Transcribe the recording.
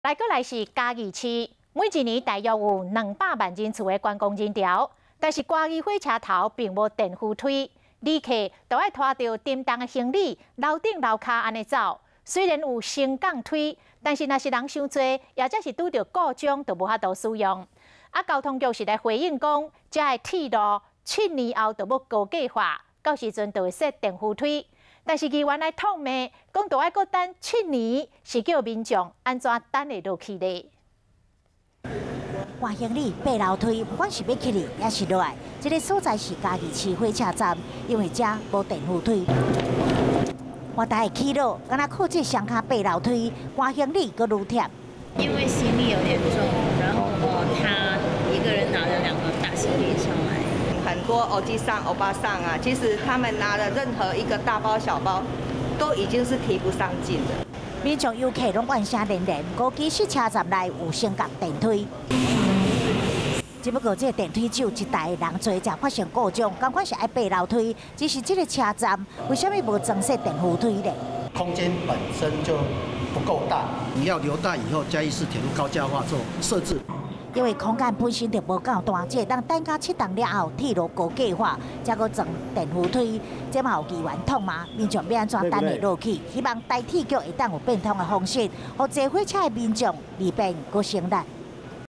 來閣來是嘉義市，每一年大約有200萬人次的觀光人潮，但是嘉義火車頭並無電扶梯，旅客都愛拖著沉重的行李，樓頂樓跤按呢走。雖然有升降梯，但是若是人傷濟，抑者是拄著故障，就無法度使用。啊，交通局是來回應講，遮的鐵路7年後就欲高架化，到時陣就會設電扶梯。但是議員來痛罵，講都愛閣等七年，是叫民眾按怎等會落去咧？搬行李爬樓梯，不管是欲起來抑是落來，這个所在是嘉義市火車站，因為遮無電扶梯。搬台起落，敢若靠這雙跤爬樓梯，搬行李閣愈忝。因為行李有點重，然後他一個人拿了兩個大行李上來。很多歐吉桑、歐巴桑啊，其實他們拿的任何一個大包小包，都已經是提不上勁的。民眾遊客攏怨聲連連，無其實車站內有升降電梯，只不過這個電梯只有一台，人濟才發生故障，仝款是愛爬樓梯，只是這個車站為啥物無裝設電扶梯呢？空間本身就不夠大，你要留待以後嘉義市鐵路高架化做設置。因為空間本身就無夠大，這會當等到7冬了後，鐵路高架化，才閣裝電扶梯。這嘛有議員痛罵，民眾欲按怎等會落去？希望台鐵局會當有變通的方式，予坐火車的民眾利便閣省力。